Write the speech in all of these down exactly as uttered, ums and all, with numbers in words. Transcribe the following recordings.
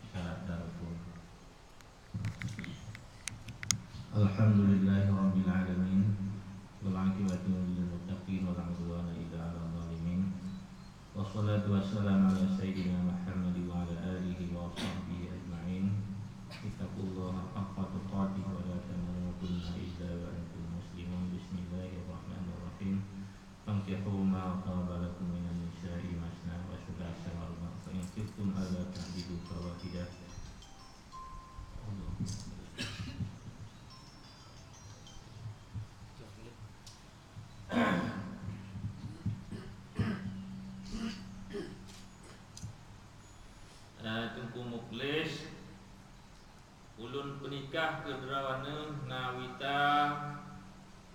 Syarat dan rukun. Alhamdulillahirabbil alamin. Wal aqibatu lil muttaqin wa la udwana illa 'alal zalimin. Wassalatu wassalamu ala sayyidina Muhammad wa ala alihi wa sahbihi ajma'in. Ittaqullaha haqqa tuqatih wa la tamutunna illa wa antum muslimun. Bismillahirrahmanirrahim. Fankihu ma taba lakum minan nisa'i masna wa thulatha wa ruba'. Fa in khiftum alla ta'dilu fawahidah. Eh, Teungku Muklis, ulôn peunikah keu droeneuh Nawita,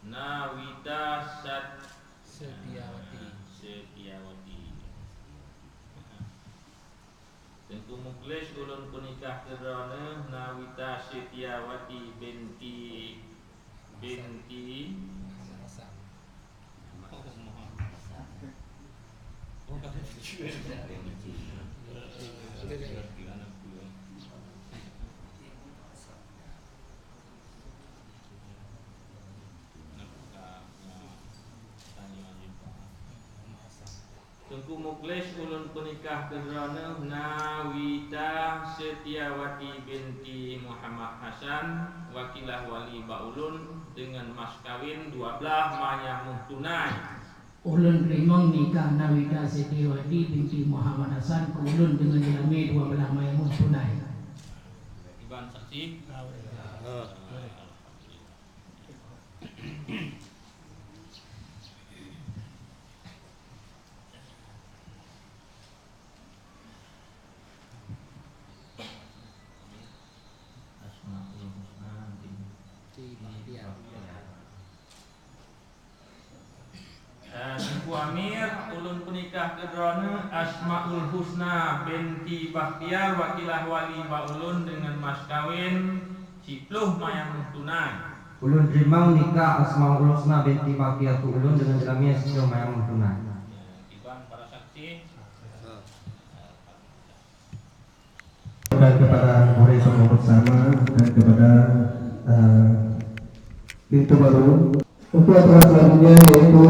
Nawita Sat-, Setiawati. Setiawati. Teungku Muklis, ulôn peunikah keu droeneuh Nawita Setiawati binti, binti Teungku Muklis, ulôn peunikah keu droeneuh Nawita Setiawati binti Muhammad Hasan, wakilah wali bak ulôn, deungon mas kawin dua blaih manyam meuh tunai. Ulôn teurimong nikah Nawita Setiawati binti Muhammad Hasan keu ulôn deungon jeulamé dua blaih manyam meuh tunai. Iban saksi? Asmaul Husna binti Bahtiar. Eh, Teungku Amir, ulôn peunikah keu droeneuh Asmaul Husna binti Bahtiar, wakilah wali bak ulôn, deungon mas kawin siploh manyam meuh tunai. Ulôn teurimong nikah Asmaul Husna binti Bahtiar keu ulôn deungon jeulamé siploh manyam meuh tunai. Iban para saksi. Dan kepada murid semua bersama dan kepada, eh, pintu baru. Untuk acara selanjutnya yaitu